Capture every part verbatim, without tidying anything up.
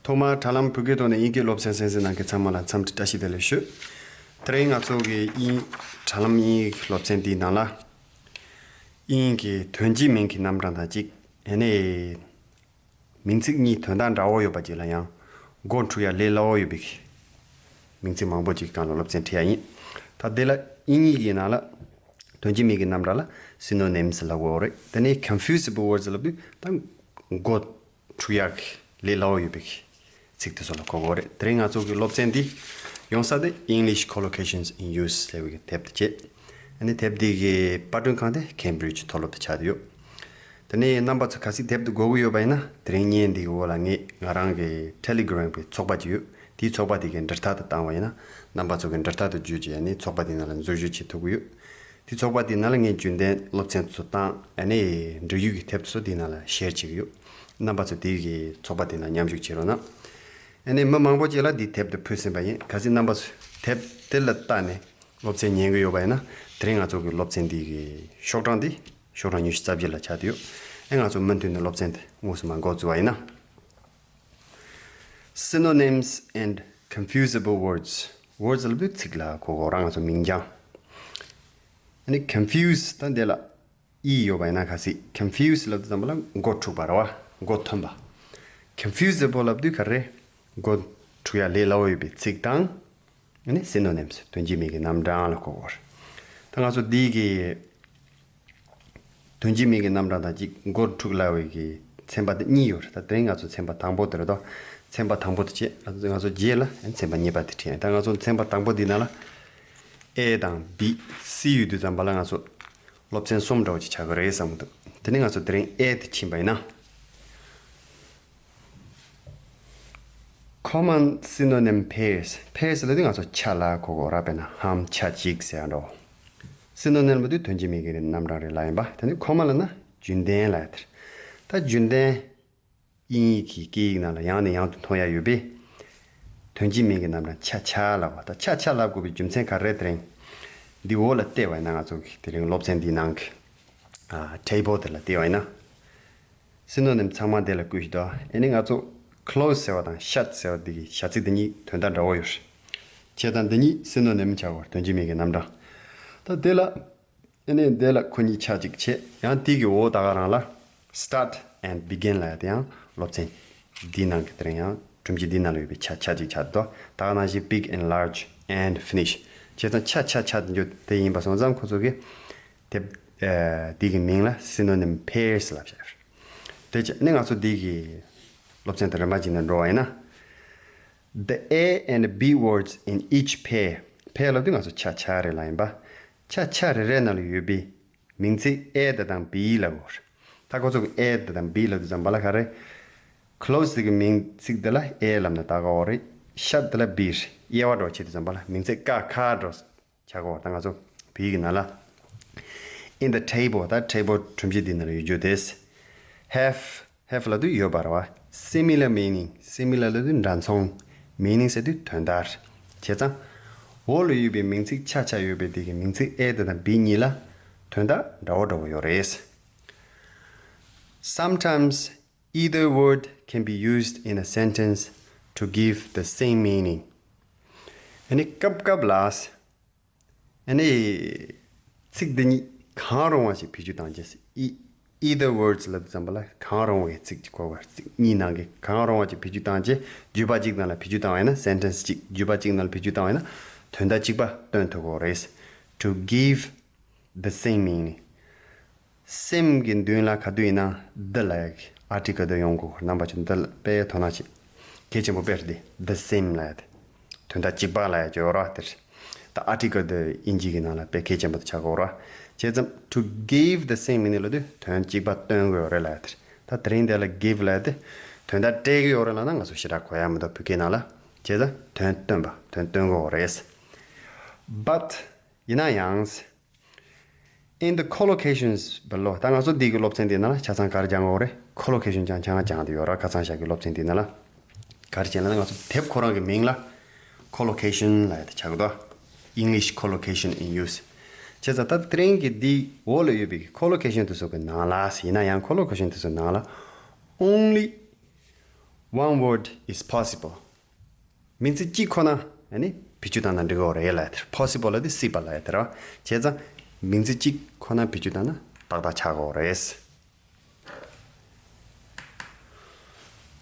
ཐོག་མར་དྲ་ལམ་བོད་སྐད་ཐོག་ནས་དབྱིན་སྐད་སློབ་ཚན་གསན་གཟིགས་གནང་མཁན་ཚང་མ་ལ་འཚམས་འདྲི་བཀྲ་ཤིས་བདེ་ལེགས་ཞུ། དེ་རིང་ང་ཚོ་གི་དབྱིན་དྲ་ལམ་དབྱིན་ཡིག་སློབ་ཚན་འདིའི་ནང་ལ། དབྱིན་ཡིག་གི་དོན་གཅིག་མིང་གི་རྣམ་གྲངས་དང་གཅིག་ཨ་ནི། མིང་ཚིག་གཉིས་དོན་དག་འདྲ་བོ་ཡོད་པ་ཅིག་ལ་ཡང་མགོ་འཁྲུག་ཡ་ལས་སླ་བོ་ཡོད་པའི་མིང་ཚིག་མང་པོ་ཅིག་སྒང་ལ་སློབ་ཚན་ཁྲིད་ཡ་ཡིན། ད་དེ་ལ་དབྱིན་ཡིག་གི་ནང་ལ་དོན་གཅིག་མིང་གི་རྣམ་གྲངས་ལ་synonyms ལབ་དགོས་རེད། དེ་ནས་confusable words ལབ་དུས་ད་མགོ་འཁྲུག་ཡག་གི་ལས་སླ་བོ་ཡོད་པའི་ཚིག་དེ་ཚོ་ལ་གོ་དགོས་རེད། དེ་རིང་ང་ཚོ་གི་སློབ་ཚན་འདི་ཡོང་ས་དེ་English Collocations in Use ཟེར་བའི་དེབ་དེ་བྱས། ཨ་ནི་དེབ་འདི་གི་པར་སྐྲུན་ཁང་དེ་Cambridge མཐོ་སློབ་དུ་ཆགས་བསྡད་ཡོད། དེ་ནས་རྣམ་པ་ཚོ་གལ་སྲིད་དེབ་འདི་དགོས་ཀྱི་ཡོད་པ་ཡིན་ན། དེ་རིང་བརྙན་འདི་གི་འོག་ལ་ངས་ང་རང་གི་Telegram གི་ཚོགས་པ་ཅིག་ཡོད། དེའི་ཚོགས་པ་དེ་གི་འབྲེལ་ཐག་དེ་བཏང་བ་ཡིན་ན། རྣམ་པ་ཚོ་གི་འབྲེལ་ཐག་དེ་བརྒྱུད་བྱས་ནས་ཚོགས་པ་དེ་ནང་ལ་འཛུལ་ཞུགས་བྱེད་ཐུབ་ཀྱི་ཡོད། དེ་ཚོགས་པ་དེ་ནང་ལ་ངས་རྒྱུན་ལྡན་སློབ་ཚན་ཚོ་དང་ཨ་ནི་འབྲེལ་ཡོད་ཀྱི་དེབ་ཚོ་དེ་ནང་ལ་ཤེར་བྱེད་ཀྱི་ཡོད། རྣམ་པ་ཚོ་དེ་གི་ཚོགས་པ་དེ་ནང་མཉམ་ཞུགས་བྱེད་རོགས་གནང་། ཨ་ནི་མི་མང་པོ་ཅིག་ལ་འདི་དེབ་དེ་ཕུལ་ཟིན་པ་ཡིན། གལ་སྲིད་རྣམ་པ་ཚོས་དེབ་དེ་ལ་བལྟས་ནས་སློབ་ཚན་ཉན་གྱི་ཡོད་པ་ཡིན་ན། དེ་རིང་ང་ཚོ་གི་སློབ་ཚན་འདི་གི་ཤོག་གྲངས་འདི་ཤོག་གྲངས་ཉི་ཤུ་རྩ་བརྒྱད་ལ་ཆགས་བསྡད་ཡོད། ཨེ་ང་ཚོ་མུ་མཐུད་ནས་སློབ་ཚན་དེ་དངོས་སུ་མར་འགོ་བཙུགས་པ་ཡིན་ན། Synonyms and confusable words. Words ལབ་དུས་ཚིག་ལ་གོ་དགོས་ར། ང་ཚོ་མིང་རྐྱང་། ཨ་ནི་confuse ད་འདི་ལ་ཨི་ཡོད་པ་ཡིན་ན། གལ་སྲིད་confuse ལབ་དུས་ཙམ་པ་ལ་མགོ་འཁྲུགས་པ་རེད་བ། མགོ་འཐོམས་པ། Confusable ལབ་དུས་ག་རེ། མགོ་འཁྲུགས་ཡ་ལས་སླ་བོ་ཡོད་པའི་ཚིག་དང་། ཨ་ནི་synonyms དོན་གཅིག་མིང་གི་རྣམ་གྲངས་ལ་གོ་དགོས་རེད། ད་ང་ཚོ་འདི་གི་དོན་གཅིག་མིང་གི་རྣམ་གྲངས་དང་གཅིག་མགོ་འཁྲུགས་སླ་བའི་གི་ཚན་པ་དེ་གཉིས་ཡོད་རེད། ད་དེ་རིང་ང་ཚོ་ཚན་པ་དང་པོ་དེ་རེད་དོ། ཚན་པ་དང་པོ་དེ་བྱས། ང་ཚོ་རྗེས་ལ་ཚན་པ་གཉིས་པ་དེ་ཁྲིད་ཡིན། ད་ང་ཚོ་ཚན་པ་དང་པོ་འདི་ནང་ལ་A དང་B, C ཡོད་དུས་ཙམ་པ་ལ་ང་ཚོ་སློབ་ཚན་གསུམ་འདྲ་བོ་ཅིག་ཆགས་ཀྱི་རེད་བསམ་གྱི་འདུག་དེ་ནས་ང་ཚོ་དེ་རིང་A དེ་ཕྱིན་པ་ཡིན་ན། Common synonym pairs. Pairs ལབ་དུས་ང་ཚོ་ཆ་ལ་གོ་དགོས་ར། དཔེར་ན་ཧམ་ཆ་གཅིག་ཟེར་ཡ་འདྲ་བོ། Synonym ལབ་དུས་དོན་གཅིག་མིང་གི་རྣམ་གྲངས་རེད་ལབ་ཡིན་པ། དེ་ནས་common ལབ་ན་རྒྱུན་ལྡན་ལབ་ཡ་དེ་རེད། ད་རྒྱུན་ལྡན། དབྱིན་ཡིག་གི་སྐད་ཡིག་ནང་ལ་ཡང་ནས་ཡང་དུ་མཐོང་ཡ་ཡོད་པས། དོན་གཅིག་མིང་གི་རྣམ་གྲངས་ཆ་ཆ་ལབ་པ། ད་ཆ་ཆ་ལབ་དགོས་པའི་རྒྱུ་མཚན་ག་རེ་རེད། དེ་རིང་འདི་འོག་ལ་བལྟས་པ་ཡིན་ན། ང་ཚོ་གི་དེ་རིང་སློབ་ཚན་འདིའི་ནང་གི་ཨ་table དེ་ལ་བལྟས་པ་ཡིན་ན། Synonym ཚང་མ་དེ་ལ་བཀོད་ཤིག་དང་། ཨ་ནི་ང་ཚོ་close ཟེར་བ་དང་shut ཟེར་བ་འདི་གི་བྱ་ཚིག་འདི་གཉིས་དོན་དག་འདྲ་བོ་ཡོད་རེད། བྱས་ཙང་འདི་གཉིས་synonym ཆགས་པ་རེད། དོན་གཅིག་མིང་གི་རྣམ་གྲངས། ད་དེ་ལ་ཨ་ནི་དེ་ལ་ཁོ་གཉིས་ཆ་གཅིག་བྱས། ཡང་དེ་གི་འོག་ད་ག་རང་ལ་start and begin ལབ་ཡ་དེ་ཡང་སློབ་ཚན་འདིའི་ནང་གི་དེ་རིང་ཡང་སྒྲོམ་གཞི་འདིའི་ནང་ལ་ཡོད་པའི་ཆ་ཆ་གཅིག་ཆགས་འདུག་ད་ག་ནང་བཞིན་big and large and finish བྱས་ཙང་ཆ་ཆ་ཆ་དེ་འདྲ་དེ་ཡིན་པ་སོང་ཙང་ཁོ་ཚོ་གི་དེབ་ཨ་འདི་གི་མིང་ལ་synonym pairs ལབ་བྱས། དེ་བྱས་ནས་ང་ཚོ་འདི་གི་སློབ་ཚན་དེ་རིམ་པ་བྱས་ནས་འགྲོ་བ་ཡིན་ན། The A and B words in each pair. Pair ལབ་དུས་ང་ཚོ་ཆ་ཆ་རེ་ལ་ཡིན་པ། ཆ་ཆ་རེ་རེ་ནང་ལ་ཡོད་པའི་མིང་ཚིག་A དེ་དང་B ལབ་དགོས་རེད། ད་ཁོ་ཚོ་གི་A དེ་དང་B ལབ་དུས་ཙམ་པ་ལ་ག་རེ། close དེ་གི་མིང་ཚིག་དེ་ལ་A ལབ་ན་ད་ག་འོ་རེད། shut དེ་ལ་B རེད། དབྱེ་བ་འདྲ་བོ་བྱེད་དུས་ཙམ་པ་ལ་མིང་ཚིག་ཀ་ཁ་འདྲ་བོ་ཆགས་ཀྱི་ཡོད་རེད། ད་ང་ཚོ་བོད་ཡིག་གི་ནང་ལ། In the table ད་table སྒྲོམ་གཞི་འདི་ནང་ལ་ཡོད་རྒྱུ་དེ། Have, have ལབ་དུས་ཡོད་པ་རེད་བ། Similar meaning, similar ལབ་དུས་འདྲ་མཚུངས། Meaning ཟེར་དུས་དོན་དག་རེད། བྱས་ཙང་འོག་ལ་ཡོད་པའི་མིང་ཚིག་ཆ་ཆ་ཡོད་པའི་དེ་གི་མིང་ཚིག་A དེ་དང་B གཉིས་ལ་དོན་དག་འདྲ་བོ་འདྲ་བོ་ཡོད་རེད། Sometimes either word can be used in a sentence to give the same meaning. ཨ་ནི་སྐབས་སྐབས་ལ། ཨ་ནི། ཚིག་འདི་གཉིས་གང་རུང་བ་ཞིག་བེད་སྤྱོད་བཏང་རྗེས། ཨི། Either words ལབ་དུས་ཙམ་པ་ལ་གང་རུང་བའི་ཚིག་ཅིག་གོ་བར། ཚིག་གཉིས་ནང་གི་གང་རུང་བ་ཅིག་བེད་སྤྱོད་བཏང་རྗེས། བརྗོད་པ་གཅིག་ནང་ལ་བེད་སྤྱོད་བཏང་བ་ཡིན་ན། སེན་ཊེན་སི་གཅིག་བརྗོད་པ་གཅིག་ནང་ལ་བེད་སྤྱོད་བཏང་བ་ཡིན་ན། དོན་དག་གཅིག་པ་སྟོན་ཐུབ་ཀྱི་རེད། To give the same meaning. Same གི་མདུན་ལ་ག་དུས་ཡིན་ན་the ལབ་ཡག་གི་ཨར་ཊི་ཀལ་དེ་ཡོང་དགོས། རྣམ་པ་ཚོ་འདི་ལ་དཔེ་དོ་སྣང་བྱེད། གལ་ཆེན་པོ་དཔེ་རེད་དེ། The same ལབ་ཡག་དེ། དོན་དག་གཅིག་པ་ལབ་ཡག་ཅིག་ཡོད་རེད་དེ། ད་ཨར་ཊི་ཀལ་དེ་དབྱིན་ཇི་གི་ནང་ལ་དཔེ་གལ་ཆེན་པོ་དེ་ཆགས་ཀྱི་ཡོད་རེད། བྱས་ཙང་to give the same meaning ལབ་དུས་དོན་གཅིག་པ་སྟོན་གྱི་ཡོད་རེད་ལབ་ཡག་དེ། ད་དེ་རིང་འདི་ལ་give ལབ་ཡག་དེ་དོན་དག་སྤྲད་ཀྱི་ཡོད་རེད་ལབ་ན་ང་ཚོ་ཞེ་དྲག་གོ་ཡག་མི་འདུག་བོད་སྐད་ནང་ལ། བྱས་ཙང་དོན་སྟོན་པ། དོན་སྟོན་གྱི་ཡོད་རེད། But ཡིན་ན་ཡང་། In the collocations below ད་ང་ཚོ་འདི་གི་སློབ་ཚན་འདི་ནང་ལ་ཆ་ཚང་ག་རེ་སྦྱང་དགོས་རེད། ཁོ་ལོ་ཀེ་ཤན་ཆ་ཚང་སྦྱང་དུ་ཡོད་ར། ཁ་སང་ཞག་གི་སློབ་ཚན་འདི་ནང་ལ་ག་རེ་བྱས་ན། ང་ཚོ་དེབ་ཁོ་རང་གི་མིང་ལ་collocation ལབ་ཡག་དེ་ཆགས་ཀྱི་འདུག English collocation in use བྱས་ཙང་ད་དེ་རིང་གི་འདི་འོག་ལ་ཡོད་པའི་collocation དེ་ཚོ་གི་ནང་ལ། ཡིན་ན་ཡང་collocation དེ་ཚོ་ནང་ལ་only One word is possible. མིང་ཚིག་གཅིག་ཁོ་ན་ཨ་ནི་བེད་སྤྱོད་བཏང་ན་འགྲིག་གི་རེད་ལབ་ཡ་དེ་རེད། possible ལབ་དུས་སྲིད་པ་ལབ་ཡ་དེ་རེད། བྱས་ཙང་མིང་ཚིག་གཅིག་ཁོ་ན་བེད་སྤྱོད་བཏང་ན་ཏག་ཏག་ཆགས་ཀྱི་རེད།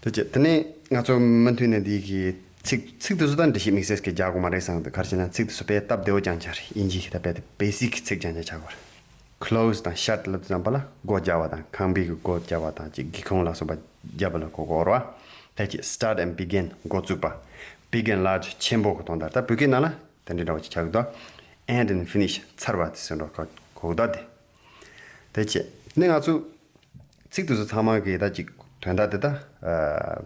དེ་བྱས་དེ་ནས་ང་ཚོ་མུ་མཐུད་ནས་འདི་གི་ཚིག་ཚིག་དེ་ཚོ་ད་འགྲེལ་བཤད་དམིགས་བསལ་གྱི་རྒྱག་དགོས་མ་རེད་བསམ་གི་འདུག་ག་རེ་བྱས་ན་ཚིག་དེ་ཚོ་དཔེ་སྟབས་བདེ་བོ་རྐྱང་རྐྱང་རེད། དབྱིན་ཇི་གི་ད་དཔེ་དེ་བེ་སིག་གི་ཚིག་རྐྱང་རྐྱང་ཆགས་ཀྱི་རེད། close དང་shut ལབ་དུས་ཙམ་པ་ལ་སྒོ་རྒྱབ་པ་དང་ཁང་པའི་གི་སྒོ་རྒྱབ་པ་དང་ཅིག་སྒེའུ་ཁུང་ལ་སོགས་པ་རྒྱབ་པ་ལ་གོ་གོ་ར། ད་ཅིག་start and begin འགོ་བཙུགས་པ། big and large ཆེན་པོ་གི་དོན་དག་ད་བོད་སྐད་ནང་ལ་དེ་འདྲའི་འདྲ་བ་ཅིག་ཆགས་ཀྱི་འདུག end and finish ཚར་བ་དེ་ཟེར་འགྲོ་གོ་གོ་གི་འདུག་དེ། དེ་བྱས་ནས་ང་ཚོ་ཚིག་དེ་ཚོ་ཚང་མ་གི་ད་ཅིག་དོན་དག་དེ་ད་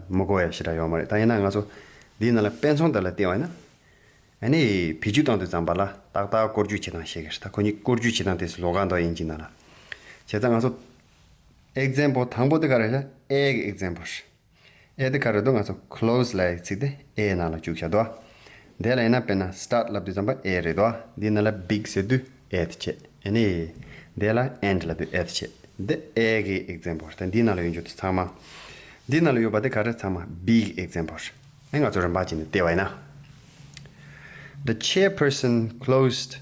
མི་གོ་ཡ་ཞེ་དྲག་ཡོད་མ་རེད། ད་ཡིན་ན་ང་ཚོ་འདིའི་ནང་ལ་དཔེ་མཚོན་དེ་ལ་བལྟས་པ་ཡིན་ན། ཨ་ནི་བེད་སྤྱོད་བཏང་དུས་ཙམ་པ་ལ་ཏག་ཏག་སྐོར་སྐྱོད་བྱེད་སྟངས་ཤེས་ཀྱི་རེད། ད་ཁོ་གཉིས་སྐོར་སྐྱོད་བྱེད་སྟངས་དེ་ལོགས་ཀ་འདུག་དབྱིན་ཇི་ནང་ལ། བྱས་ཙང་ང་ཚོ་example དང་པོ་དེ་ག་རེ་རེད། ཨེ་གི་example རེད། ཨེ་དེ་ག་རེ་འདུག་ང་ཚོ་close ལབ་ཡའི་ཚིག་དེ་ཨེ་ནང་ལ་བཅུག་བཞག་འདུག་དེ་ལ་ཡིན་ན་དཔེར་ན་start ལབ་དུས་ཙམ་པ་ཨེ་རེད་འདུག་འདི་ནང་ལ་big ཟེར་དུས་ཨེ་དེ་བྱས། ཨ་ནི་དེ་ལ་end ལབ་དུས་ཨེ་དེ་བྱས། འདི་ཨེ་གི་example རེད། ད་འདི་ནང་ལ་ཡོད་རྒྱུ་དེ་ཚང་མ། འདི་ནང་ལ་ཡོད་པ་དེ་ག་རེ་ཚང་མ་big example རེད། ཨེ་ང་ཚོ་རིམ་པ་བྱས་ནས་བལྟས་པ་ཡིན་ན། The chairperson closed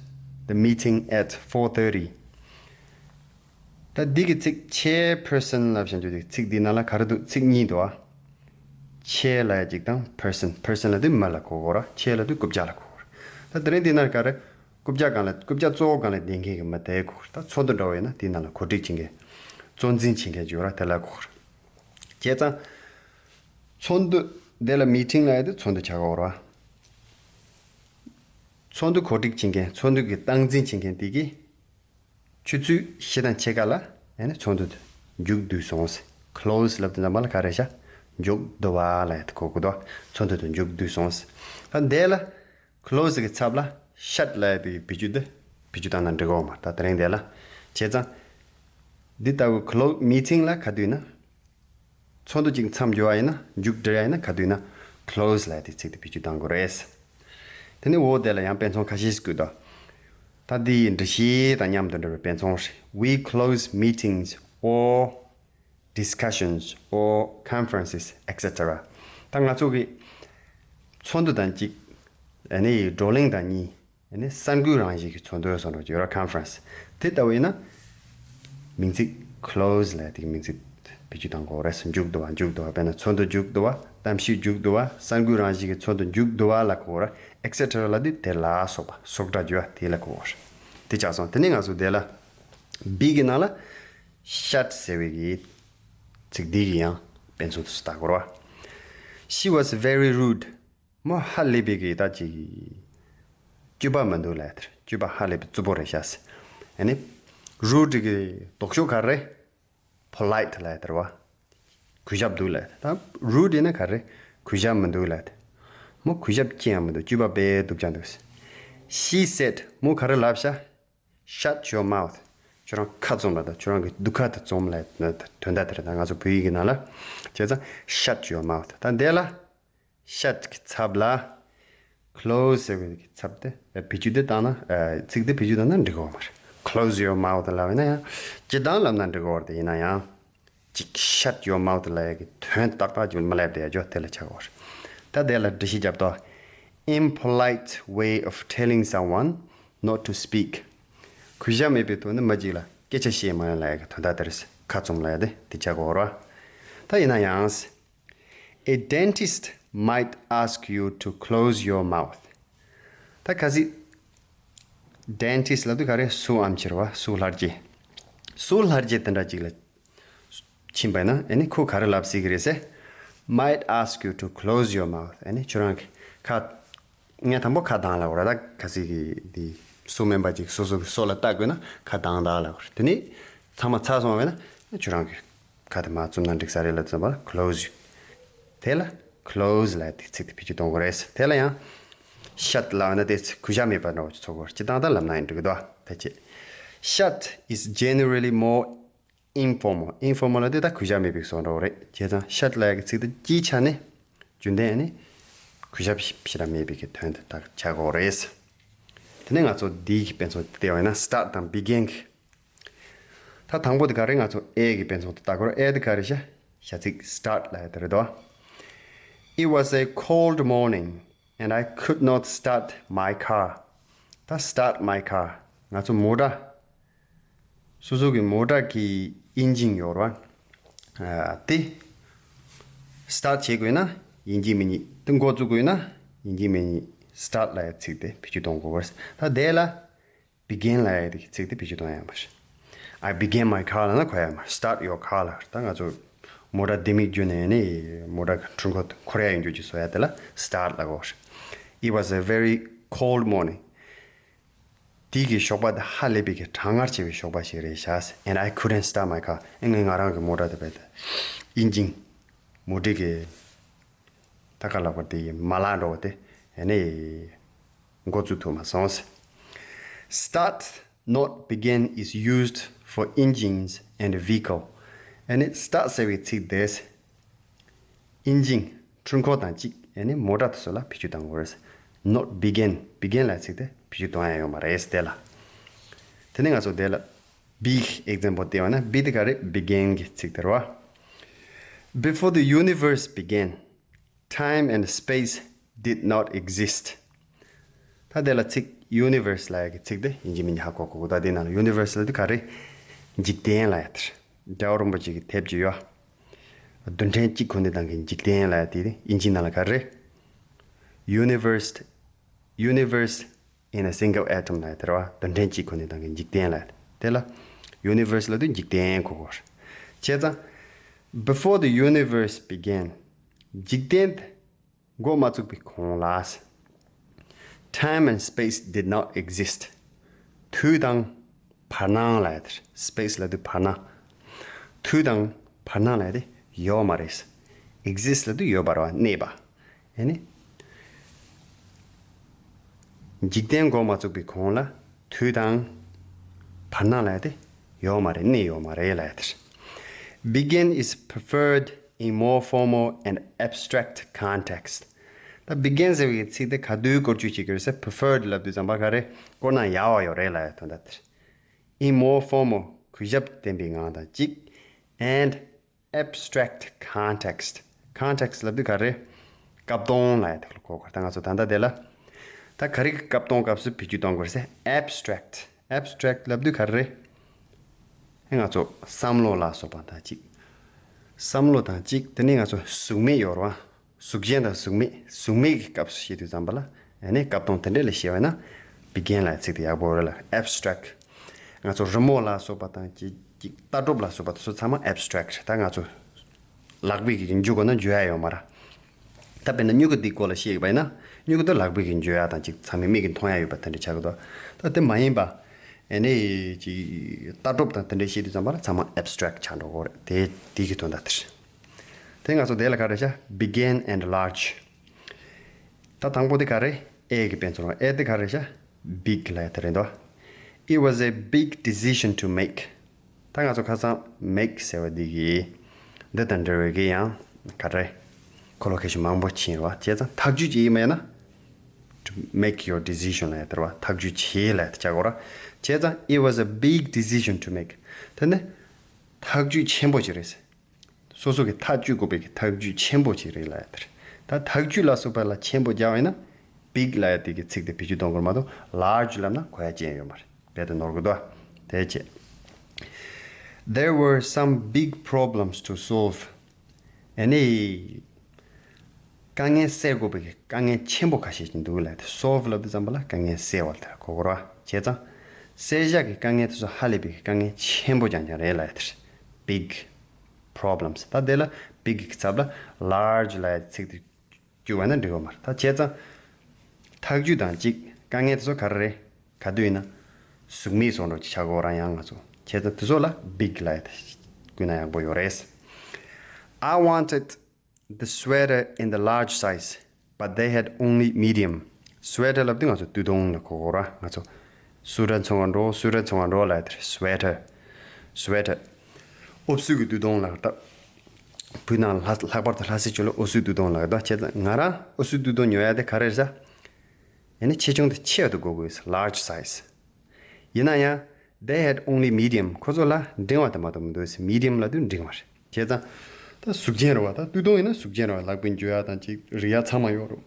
the meeting at four thirty. ད་འདི་གི་ཚིག་chairperson ལབ་བཞག་རྒྱུ་དེ་ཚིག་འདི་ནང་ལ་ག་རེ་འདུག་ཚིག་གཉིས་འདུག་ཨ། chair ལབ་ཡ་གཅིག་དང་person person ལབ་དུས་མི་ལ་གོ་གོ་ར། chair ལབ་དུས་རྐུབ་བཀྱག་ལ་གོ་གོ་ར། ད་དེ་རིང་འདི་ནང་ག་རེ། རྐུབ་བཀྱག་སྒང་ལ་རྐུབ་བཀྱག་གཙོ་བོ་སྒང་ལ་བསྡད་མཁན་གྱི་མི་དེ་གོ་གོ་ར། ད་ཚོགས་འདུ་འདྲ་བོ་ཡིན་ན་དེའི་ནང་ལ་གོ་སྒྲིག་བྱེད་མཁན། གཙོ་འཛིན་བྱེད་མཁན་ཅིག་ཡོད་ར། དེ་ལ་གོ་གོ་ར། བྱས་ཙང་། ཚོགས་འདུ་དེ་ལ་meeting ལབ་ཡ་དེ་ཚོགས་འདུ་ཆགས་ཀྱི་ཡོད་རེད་བ། ཚོགས་འདུ་གོ་སྒྲིག་བྱེད་མཁན། ཚོགས་འདུ་གི་སྟངས་འཛིན་བྱེད་མཁན་དེ་གིས་ཆུ་ཚོད་བཞི་དང་ཕྱེད་ཀ་ལ་ཨ་ནི་ཚོགས་འདུ་དེ་མཇུག་བསྡུས་སོང་ཟེར། close ལབ་དུས་ཙམ་པ་ལ་ག་རེ་བྱ། མཇུག་བསྡུ་བ་ལབ་ཡ་དེ་གོ་གི་འདུག་ཚོགས་འདུ་དེ་མཇུག་བསྡུས་སོང་ཟེར། ད་འདི་ལ་close གི་ཚབ་ལ་shut ལབ་ཡ་དེ་བེད་སྤྱོད་དེ་བེད་སྤྱོད་བཏང་ན་འགྲིག་གི་ཡོད་མ་རེད། ད་དེ་རིང་འདི་ལ། བྱས་ཙང་འདི་ལྟ་བུ་close meeting ལ་ག་དུས་ན། ཚོགས་འདུ་གཅིག་མཚམས་འཇོག་པ་ཡིན་ན། མཇུག་སྒྲིལ་ཡ་ཡིན་ན་ག་དུས་ན་close ལབ་ཡ་དེ་ཚིག་དེ་བེད་སྤྱོད་གཏང་དགོས་རེད། དེ་ནས་འོ་དེ་ལ་ཡང་དཔེ་མཚོན་ཁ་ཤས་ཤིག་བཀོད་འདུག་ད་འདི་ཡི་འགྲེལ་བཤད་དང་མཉམ་དུ་འབྲེལ་བའི་དཔེ་མཚོན་རེད། We close meetings or discussions or conferences et cetera. ད་ང་ཚོ་གི་ཚོགས་འདུ་དང་གཅིག་ཨ་ནི་བགྲོ་གླེང་དང་གཉིས། ཨ་ནི་གསར་འགོད་རང་བཞིན་གྱི་ཚོགས་འདུ་སོགས་འགྲོ་རྒྱུ་ར། conference དེ་ལྟ་བུ་ཡིན་ན། མིང་ཚིག་close ལབ་དེ་གི་མིང་ཚིག་བེད་སྤྱོད་གཏང་དགོས་རེད། མཇུག་བསྡུ་བ། མཇུག་བསྡུ་བ་དཔེར་ན་ཚོགས་འདུ་མཇུག་བསྡུ་བ། གཏམ་བཤད་མཇུག་བསྡུ་བ། གསར་འགོད་རང་བཞིན་གྱི་ཚོགས་འདུ་མཇུག་བསྡུ་བ་ལ་གོ་ར། et cetera ལབ་དུས་དེ་ལ་སོགས་པ་སོགས་སྒྲ་བརྗོད་པ་དེ་ལ་གོ་ར། དེ་ཆགས་སོང་། དེ་ནས་ང་ཚོ་དེ་ལ་big གི་ནང་ལ་shut ཟེར་བའི་གི་ཚིག་འདི་གི་ཡང་དཔེ་མཚོན་དུ་ལྟ་དགོས་ར། She was very rude. མོ་ཧ་ལས་པའི་གི་ད་ཅིག་སྤྱོད་པ་མི་འདུག་ལབ་ཡ་དེ་རེད། སྤྱོད་པ་ཧ་ལས་པའི་རྩུབ་པོ་རེད་ཤག་ཟེར། ཨ་ནི་rude གི་ལྡོག་ཕྱོགས་ག་རེ། polite ལབ་ཡ་དེ་རེད་བ། གུས་ཞབས་འདུག་ལབ་ཡ་དེ། ད་rude ཡིན་ན་ག་རེ། གུས་ཞབས་མི་འདུག་ལབ་ཡ་དེ། མོ་གུས་ཞབས་ཅི་ཡང་མི་འདུག་སྤྱོད་པ་དཔེ་སྡུག་ཅག་འདུག་ཟེར། She said མོ་ག་རེ་ལབ་ཤག Shut your mouth. ཁྱོད་རང་ཁ་བཙུམ་ལབ་དང་། ཁྱོད་རང་གི་སྡུག་ཁ་དེ་བཙུམ་ལབ་དོན་དག་དེ་རེད། ད་ང་ཚོ་བོད་ཡིག་གི་ནང་ལ་བྱས་ཙང་shut your mouth. ད་འདི་ལ་shut གི་ཚབ་ལ་close ཟེར་བའི་གི་ཚབ་དེ་བེད་སྤྱོད་དེ་བཏང་ན། ཚིག་དེ་བེད་སྤྱོད་བཏང་ན་འགྲིག་གི་ཡོད་མ་རེད། close your mouth ལབ་ན་ཡང་སྤྱིར་བཏང་ལབ་ན་འགྲིག་གི་ཡོད་རེད། དེ་ཡིན་ན་ཡང་། ཅིག shut your mouth ལབ་ཡ་གི་དོན་ཏག་ཏག་ཅིག་མ་སླེབས་དེ་ཡ་ཇོ་དེ་ལ་ཆགས་པ་རེད། ད་དེ་ལ་འགྲེལ་བཤད་རྒྱབ་དོ། Impolite way of telling someone not to speak. གུས་ཞབས་མེད་པའི་ཐོག་ནས་མི་གཅིག་ལ་སྐད་ཆ་བཤད་མ་ཡོང་ལབ་ཡ་གི་དོན་དག་དེ་རེད། ཁ་བཙུམ་ལབ་ཡ་དེ་དེ་ཆགས་པ་རེད། ད་ཡིན་ན་ཡང་། A dentist might ask you to close your mouth. ད་གལ་སྲིད་dentist ལབ་དུས་ག་རེ། སོའམ་ཆི་རེད་བ། སོ་ལྷ་རྗེ། སོ་ལྷ་རྗེ་དེ་འདྲ་ཅིག་ལ་ཕྱིན་པ་ན་ཨ་ནི་ཁོ་ག་རེ་ལབ་སྲིད་ཀྱི་རེད་ཟེར། Might ask you to close your mouth. ཨ་ནི་ཁྱོད་རང་གི་ཁ། ངས་དང་པོ་ཁ་གདངས་ལབ་དགོས་རེད། ད་གལ་སྲིད་ཀྱི་དེ་སོ་སྨན་པ་ཅིག་སོ་སོ་གི་སོ་ལ་ལྟ་དགོས་ན་ཁ་གདངས་གདངས་ལབ་དགོས་རེད། དེ་ནས་ཚང་མ་ཚར་སོང་བས་ན་ཁྱོད་རང་གི་ཁ་དེ་མར་བཙུམ་ན་འགྲིག་ས་རེད་ལབ་ཙམ་པ་close you. དེ་ལ་close ལབ་དེ་ཚིག་དེ་བེད་སྤྱོད་གཏོང་དགོས་རེད། དེ་ལ་ཡང་shut ལབ་ན་དེ་ཚིག་གུས་ཞབས་མེད་པ་འདྲ་བོ་ཅིག་ཚོར་གོ། སྤྱིར་བཏང་ད་ལབ་ན་ཡང་འགྲིག་གི་འདུག་དེ་ཆེད། Shut is generally more informal. Informal ལབ་དེ་ད་གུས་ཞབས་མེད་པའི་བཟོ་འདྲ་བོ་རེད། བྱས་ཙང་shut ལབ་ཡ་གི་ཚིག་དེ་སྤྱིའི་ཆ་ནས་རྒྱུན་ལྡན་ནི་གུས་ཞབས་ཞེ་དྲག་མེད་པའི་གི་དོན་དེ་ད་ཆགས་གོ་རེད། དེ་ནས་ང་ཚོ་འདིའི་གི་དཔེ་མཚོན་དེ་བལྟས་པ་ཡིན་ན་start དང་begin གི། ད་དང་པོ་དེ་ག་རེ། ང་ཚོ་ཨེ་གི་དཔེ་མཚོན་དེ་ལྟ་དགོས་རེད། ཨེ་དེ་ག་རེ་ཤག་བྱ་ཚིག་start ལབ་ཡ་དེ་རེད་དོ། It was a cold morning and I could not start my car. ད་start my car. ང་ཚོ་མོ་ཊ། སོ་སོ་གི་མོ་ཊ་གི་ཨིན་ཇིན་ཡོད་རེད་བ། ཨ། དེ་start བྱེད་དགོས་ན་ཡིན་གཅིག་མིན་གཉིས། དེ་འགོ་བཙུགས་དགོས་ན་ཡིན་གཅིག་མིན་གཉིས་start ལབ་ཡ་ཚིག་དེ་བེད་སྤྱོད་གཏོང་དགོས་པ་རེད། ད་དེ་ལ་begin ལབ་ཡ་དེ་གི་ཚིག་དེ་བེད་སྤྱོད་གཏོང་ཡ་ཡོད་མ་རེད། I began my car ལབ་ན་གོ་ཡ་མ་རེད། Start your car ལབ། ད་ང་ཚོ་མོ་ཊ་ལྡེ་མིག་བརྒྱུད་ནས་ནི་མོ་ཊ་གི་འཕྲུལ་འཁོར་འཁོར་ཡ་ཡོང་རྒྱུ་ཅིག་བཟོ་ཡ་དེ་ལ་start ལབ་དགོས་རེད། It was a very cold morning. དེ་གི་ཞོགས་པ་དེ་ཧ་ལས་པའི་གི་གྲང་ངར་ཆེ་བའི་ཞོགས་པ་ཞིག་རེད་ཤག And I couldn't start my car. ཨེ། ངས་ང་རང་གི་མོ་ཊ་དེ་བས་ཏེ་ཨིན་ཇིན། མོ་ཊའི་གི་ད་ག་ལབ་དགོས་རེད། དེ་ཡི་མ་ལག་འདྲ་བོ་དེ་ཨ་ནི་འགོ་བཙུགས་ཐུབ་མ་སོང་ཟེར། Start, not begin, is used for engines and vehicle. ཨ་ནི་start ཟེར་བའི་ཚིག་དེ་ཨིན་ཇིན། འཕྲུལ་འཁོར་དང་གཅིག་ཨ་ནི་མོ་ཊ་དེ་ཚོ་ལ་བེད་སྤྱོད་གཏོང་དགོས་རེད། Not begin. Begin ལབ་ཚིག་དེ་བེད་སྤྱོད་གཏོང་ཡ་ཡོད་མ་རེད་དེ་ལ། དེ་ནས་ང་ཚོ་དེ་ལ་big example བལྟས་པ་ན་big དེ་ག་རེད། Begin གི་ཚིག་དེ་རེད་བ། Before the universe began, time and space did not exist. ད་དེ་ལ་ཚིག་universe ལབ་ཡ་གི་ཚིག་དེ་ཡིན་གཅིག་མིན་གཉིས་ཧ་གོ་དགོས་གི། ད་དེ་ནང་ལ་universe ལབ་དུས་ག་རེ། འཇིག་རྟེན་ལབ་ཡ་དེ་རེད། རྒྱལ་བ་རིན་པོ་ཆེ་གི་དེབ་ཅིག་ཡོད། རྡུལ་ཕྲན་གཅིག་ཁོ་ནའི་སྟེང་གི་འཇིག་རྟེན་ལབ་ཡ་དེ་ཨིན་ཇི་ནང་ལ་ག་རེ། Universe, universe in a single atom ལབ་ཡ་དེ་རེད་བ། རྡུལ་ཕྲན་གཅིག་ཁོ་ནའི་སྟེང་གི་འཇིག་རྟེན་ལབ་ཡ་དེ་ལ་universe ལབ་དུས་འཇིག་རྟེན་གོ་དགོས་རེད། བྱས་ཙང་before the universe began འཇིག་རྟེན་འགོ་མ་བཙུགས་པའི་གོང་ལ། Time and space did not exist. དུས་དང་བར་སྣང་ལབ་ཡ་དེ་རེད། Space ལབ་དུས་བར་སྣང་། དུས་དང་བར་སྣང་ལབ་ཡ་དེ་ཡོད་མ་རེད། Exist ལབ་དུས་ཡོད་པ་རེད་བ། གནས་པ། ཨ་ནི་འཇིག་རྟེན་འགོ་མ་བཙུགས་པའི་གོང་ལ་དུས་དང་བར་སྣང་ལབ་ཡ་དེ་ཡོད་མ་རེད། གནས་ཡོད་མ་རེད་ལབ་ཡ་དེ་རེད། Begin is preferred in more formal and abstract context. ད་begin ཟེར་བའི་ཚིག་དེ་ག་དུས་བཀོལ་སྤྱོད་བྱེད་ཀྱི་རེད་ཟེར། preferred ལབ་དུས་ཙམ་པ་ག་རེ། བཀོལ་ན་ཡག་པ་ཡོད་རེད་ལབ་ཡ་དོན་དག་དེ་རེད། In more formal གུས་ཞབས་ལྡན་པའི་ངང་དང་གཅིག and abstract context. Context ལབ་དུས་ག་རེ། སྐབས་དོན་ལབ་ཡ་དེ་ལ་གོ་དགོས། ད་ང་ཚོ་ད་ལྟ་དེ་ལ་ད་ག་རེ་གི་སྐབས་དོན་སྐབས་སུ་བེད་སྤྱོད་གཏོང་དགོས་ཟེར། Abstract. Abstract ལབ་དུས་ག་རེ། ཨེ། ང་ཚོ་བསམ་བློ་ལ་སོགས་པ་དང་གཅིག་བསམ་བློ་དང་གཅིག་དེ་ནས་ང་ཚོ་གཟུགས་མེད་ཡོད་རེད་བ། གཟུགས་ཅན་དང་གཟུགས་མེད། གཟུགས་མེད་ཀྱི་སྐབས་སུ་བཤད་དུས་ཙམ་པ་ལ་ཨ་ནི་སྐབས་དོན་དེ་འདྲ་ལ་བཤད་པ་ན་begin ལབ་ཚིག་དེ་ཡག་པོ་རེད་ལ། Abstract ང་ཚོ་རི་མོ་ལ་སོགས་པ་དང་གཅིག་གཅིག་ལྟ་གྲུབ་ལ་སོགས་པ་དེ་ཚོ་ཚང་མ་abstract རེད། ད་ང་ཚོ་ལག་པས་ཀྱིས་འཇུ་དགོས་ན་འཇུ་ཡ་ཡོད་མ་རེད། ད་དཔེར་ན་སྨྱུ་གུ་འདི་སྐོར་ལ་བཤད་ཡོད་པ་ཡིན་ན་སྨྱུ་གུ་དེ་ལག་པས་ཀྱིས་འཇུ་ཡ་དང་གཅིག་ཚང་མས་མིག་གིས་མཐོང་ཡ་ཡོད་པ་དེ་འདྲ་ཆགས་ཀྱི་འདུག་ད་དེ་མ་ཡིན་པ་ཨ་ནི་ཅིག་ལྟ་གྲུབ་དང་དེ་འདྲ་བཤད་དུས་ཙམ་པ་ལ་ཚང་མ་abstract ཆགས་འགྲོ་གི་རེད། དེ་དེ་གི་དོན་དག་དེ་རེད། དེ་ང་ཚོ་དེ་ལ་ག་རེ་བྱ། Begin and large. ད་དང་པོ་དེ་ག་རེ། A གི་དཔེ་མཚོན་རོགས། A དེ་ག་རེ་བྱ། Big ལབ་ཡ་དེ་རེད་འདུག It was a big decision to make. ད་ང་ཚོ་ཁ་སང་make ཟེར་བ་འདི་གི་འདི་དང་འབྲེལ་བའི་གི་ཡང་ག་རེ། collocation མང་པོ་ཕྱིན་རེད་བ། བྱས་ཙང་ཐག་གཅོད་ཅིག་ཡིན་པ་ཡིན་ན། To make your decision ལབ་ཡ་དེ་རེད་བ། ཐག་གཅོད་བྱེད་ལབ་ཡ་དེ་ཆགས་དགོས་ར། བྱས་ཙང་it was a big decision to make. དེ་ནི་ཐག་གཅོད་ཆེན་པོ་ཅིག་རེད། སོ་སོ་གི་ཐག་གཅོད་དགོས་པའི་གི་ཐག་གཅོད་ཆེན་པོ་ཅིག་རེད་ལབ་ཡ་དེ་རེད། ད་ཐག་གཅོད་ལ་སོགས་པ་ལ་ཆེན་པོ་རྒྱག་པ་ཡིན་ན་big ལབ་ཡ་དེ་གི་ཚིག་དེ་བེད་སྤྱོད་གཏོང་དགོས་མ་གཏོགས་large ལབ་ན་གོ་ཡ་ཅན་ཡོད་མ་རེད། རྦད་དེ་ནོར་གི་འདུག་དེ་བྱས། There were some big problems to solve. ཨ་ནི། དཀའ་ངལ་སེལ་དགོས་པའི་དཀའ་ངལ་ཆེན་པོ་ཁ་ཤས་ཤིག་འདུག་ལབ་ཡ་དེ། solve ལབ་དུས་ཙམ་པ་ལ་དཀའ་ངལ་སེལ་བ་དེ་གོ་དགོས་ར། བྱས་ཙང་། སེལ་བྱ་གི་དཀའ་ངལ་དེ་ཚོ་ཧ་ལས་པའི་དཀའ་ངལ་ཆེན་པོ་རྐྱང་རྐྱང་རེད་ལབ་ཡ་དེ་རེད། big problems. ད་དེ་ལ་big གི་ཚབ་ལ་large ལབ་ཡ་ཚིག་དེ་བཅུག་པ་ན་འགྲིག་གི་མ་རེད། ད་བྱས་ཙང་། ཐག་གཅོད་དང་གཅིག་དཀའ་ངལ་དེ་ཚོ་ག་རེ་རེད། ག་དུས་ཡིན་ན། གཟུགས་མེད་བཟོ་འདྲ་ཅིག་ཆགས་ཀྱི་ཡོད་ར། ཡང་ང་ཚོ་བྱས་ཙང་དེ་ཚོ་ལ་big ལབ་ཡ་དེ་བཀོལ་ན་ཡག་པོ་ཡོད་རེད། I wanted the sweater in the large size, but they had only medium. sweater ལབ་དུས་ང་ཚོ་སྟོད་ཐུང་ལ་གོ་གོ་ར། ང་ཚོ་སུ་ཊར་འཚོང་བ་འགྲོ། སུ་ཊར་འཚོང་བ་འགྲོ་ལབ་དེར་sweater. sweater. ཨོ་སུ་གི་སྟོད་ཐུང་ལ་ད། བོད་ནང་ལྷག་ལྷག་པར་དུ་ལྷ་སའི་ཆོས་ལ་ཨོ་སུའི་སྟོད་ཐུང་ལ་ད་བྱས་ཙང་ང་རང་ཨོ་སུའི་སྟོད་ཐུང་ཉོ་ཡ་དེ་ག་རེ་རེད་ཟེར། ཡང་ན་ཆེ་ཆུང་དེ་ཆེ་བ་དེ་དགོས་དགོས། large size. ཡིན་ན་ཡང་they had only medium. ཁོ་ཚོ་ལ་འབྲིང་བ་དེ་མ་གཏོགས་མི་འདུག medium ལབ་དུས་འབྲིང་བ་རེད། བྱས་ཙང་ ད་གཟུགས་ཅན་རེད་བ། ད་སྟོད་ཐུང་ཡིན་ན་གཟུགས་ཅན་རེད་བ། ལག་པས་འཇུ་ཡ་དང་ཅིག་རིག་ཡ་ཚང་མ་ཡོད་རེད།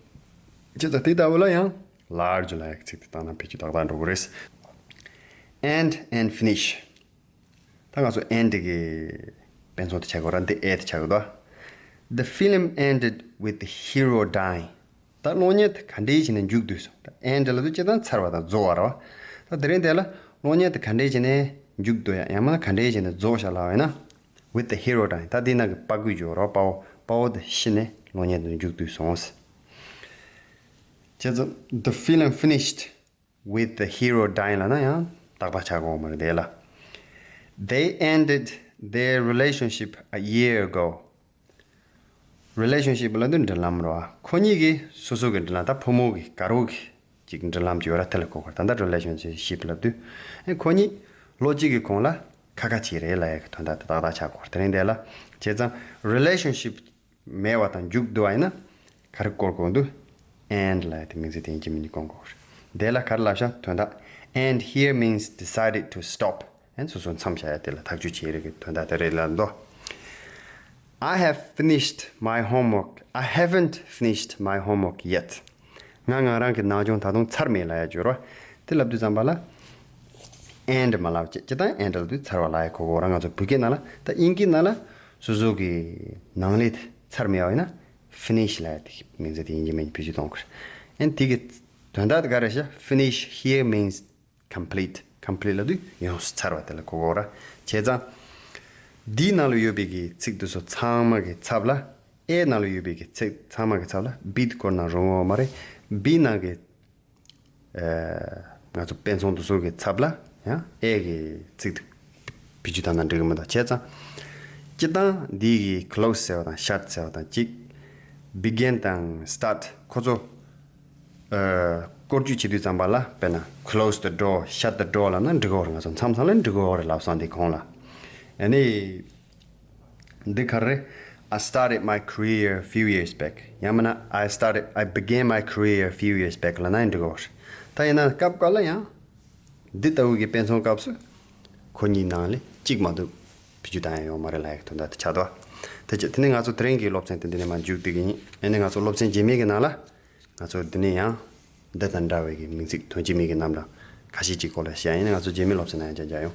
བྱས་ཙང་དེ་ལྟ་བུ་ལ་ཡང་large ལབ་ཡ་གི་ཚིག་དེ་བཏང་ན་ཕལ་ཆེར་ཏག་ཏག་འགྲོ་གི་རེད། End and finish. ད་ང་ཚོ་end གི་དཔེ་མཚོན་དེ་ཆགས་དགོས་ར། འདི་ཨེ་དེ་ཆགས་དགོས་ད། The film ended with the hero dying. ད་གློག་བརྙན་དེ་ག་འདྲས་བྱས་ནས་མཇུག་བསྡུས་སོང་། ད་end ལབ་དུས་སྤྱིར་བཏང་ཚར་བ་དང་རྫོགས་པ་རེད་བ། ད་དེ་རིང་དེ་ལ་གློག་བརྙན་དེ་ག་འདྲས་བྱས་ནས་མཇུག་བསྡུ་ཡ། ཡང་མིན་ན་ག་འདྲས་བྱས་ནས་རྫོགས་བཞག་ལབ་པ་ཡིན་ན། With the hero dying. ད་འདི་ནང་གི་དཔའ་རྒོད་ཅིག་ཡོད་རེད་བ། དཔའ་བོ། དཔའ་བོ་དེ་ཤི་ནས་གློག་བརྙན་དེ་མཇུག་བསྡུས་སོང་། བྱས་ཙང་the film finished with the hero dying ལབ་ན་ཡང་ཏག་ཏག་ཆགས་དགོས་མ་རེད་དེ་ལ། They ended their relationship a year ago. Relationship ལབ་དུས་འབྲེལ་ལམ་རེད་བ། ཁོ་གཉིས་ཀྱིས་སོ་སོ་གི་འབྲེལ་ལམ། ད་ཕོ་མོ་གི་དགའ་རོགས་ཀྱི་ཅིག་འབྲེལ་ལམ་ཅིག་ཡོད་ར། དེ་ལ་གོ་དགོས། ད་ལྟ་relationship ལབ་དུས་ཨེ་ཁོ་གཉིས་ལོ་གཅིག་གི་གོང་ལ་ཁ་ཁ་བྱས་རེད་ལབ་ཡ་གི་དོན་དག་དེ་ཏག་ཏག་ཆགས་དགོས། དེ་རིང་དེ་ལ་བྱས་ཙང་relationship མེད་པ་དང་མཇུག་བསྡུ་བ་ཡིན་ན་ག་རེ་བཀོལ་དགོས་འདུག end ལབ་ཡ་དེ་མིང་ཚིག་དེ་ཡིན་གཅིག་མིན་གཉིས་བཀོལ་དགོས་རེད། དེ་ལ་ག་རེ་ལབ་ཤག་དོན་དག And here means decided to stop. ཨན་སོ་སོ་མཚམས་བཞག་ཡ་དེ་ལ་ཐག་གཅོད་བྱེད་རེད་གི་དོན་དག་དེ་རེད་ལབ་འདུག I have finished my homework. I haven't finished my homework yet. ང་ང་རང་གི་ནང་སྦྱོང་ད་དུང་ཚར་མེད་ལབ་ཡ་སྦྱོར་བ་དེ་ལབ་དུས་ཙམ་པ་ལ་end མ་ལབ་བྱས། སྤྱིར་བཏང་end ལབ་དུས་ཚར་བ་ལབ་ཡ་གོ་གོ་ར། ང་ཚོ་བོད་སྐད་ནང་ལ། ད་དབྱིན་སྐད་ནང་ལ་སོ་སོ་གི་ནང་ལས་ཚར་མེད་པ་ཡིན་ན་finish ལབ་ཡ་དེ་མིང་ཚིག་དེ་ཡིན་གཅིག་མིན་གཉིས་བེད་སྤྱོད་གཏོང་དགོས་རེད། ཨན་དེ་གི་དོན་དག་དེ་ག་རེ་ཤག Finish here means complete. Complete ལབ་དུས་ཡོངས་སུ་ཚར་བ་དེ་ལ་གོ་གོ་ར། བྱས་ཙང་འདིའི་ནང་ལ་ཡོད་པའི་གི་ཚིག་དེ་ཚོ་ཚང་མ་གི་ཚབ་ལ། ཨེ་ནང་ལ་ཡོད་པའི་གི་ཚིག་ཚང་མ་གི་ཚབ་ལ་be དེ་བཀོལ་ན་རུང་བ་མ་རེད། be ནང་གི་ཨ་ང་ཚོ་དཔེ་མཚོན་དེ་ཚོ་གི་ཚབ་ལ་ཡང་ཨེ་གི་ཚིག་དེ་བེད་སྤྱོད་བཏང་ན་འགྲིག་གི་མི་འདུག་བྱས་ཙང་སྤྱིར་བཏང་འདི་གི་close ཟེར་བ་དང་shut ཟེར་བ་དང་གཅིག begin དང་start ཁོ་ཚོ་ཨ་བཀོལ་སྤྱོད་བྱེད་དུས་ཙམ་པ་ལ། དཔེར་ན་close the door, shut the door ལབ་ན་འགྲིག་གི་རེད། ང་ཚོ་མཚམས་མཚམས་ལ་འགྲིག་གི་རེད་ལབ་སོང་། འདི་གོང་ལ་ཨ་ནི། འདི་ག་རེ། I started my career a few years back. ཡང་མིན་ན། I started, I began my career a few years back ལབ་ན་ཡང་འགྲིག་གོ། ད་ཡིན་ན་སྐབས་འགའ་ལ་ཡང་འདི་ལྟ་བུ་གི་དཔེ་མཚོན་སྐབས་སུ་ཁོ་གཉིས་ནང་ལས་གཅིག་མ་གཏོགས་བེད་སྤྱོད་བཏང་ཡ་ཡོད་མ་རེད་ལབ་ཡ་གི་དོན་དག་དེ་ཆགས་འདུག་དེ་ཆ་དེ་ནས་ང་ཚོ་དེ་རིང་གི་སློབ་ཚན་དེ་འདི་ནས་མར་མཇུག་བསྡུ་གི་ཡིན། ཨ་ནི་ང་ཚོ་སློབ་ཚན་རྗེས་མའི་གི་ནང་ལ་ང་ཚོ་འདི་ནས་ཡང་འདི་དང་འདྲ་བའི་གི་མིང་ཚིག་དོན་གཅིག་མིང་གི་རྣམ་གྲངས་ཁ་ཤས་ཅིག་སྐོར་ལ་བཤད་ཡ་ཡིན། ང་ཚོ་རྗེས་མའི་སློབ་ཚན་ནང་ཡང་བསྐྱར་མཇལ་ཡོང་།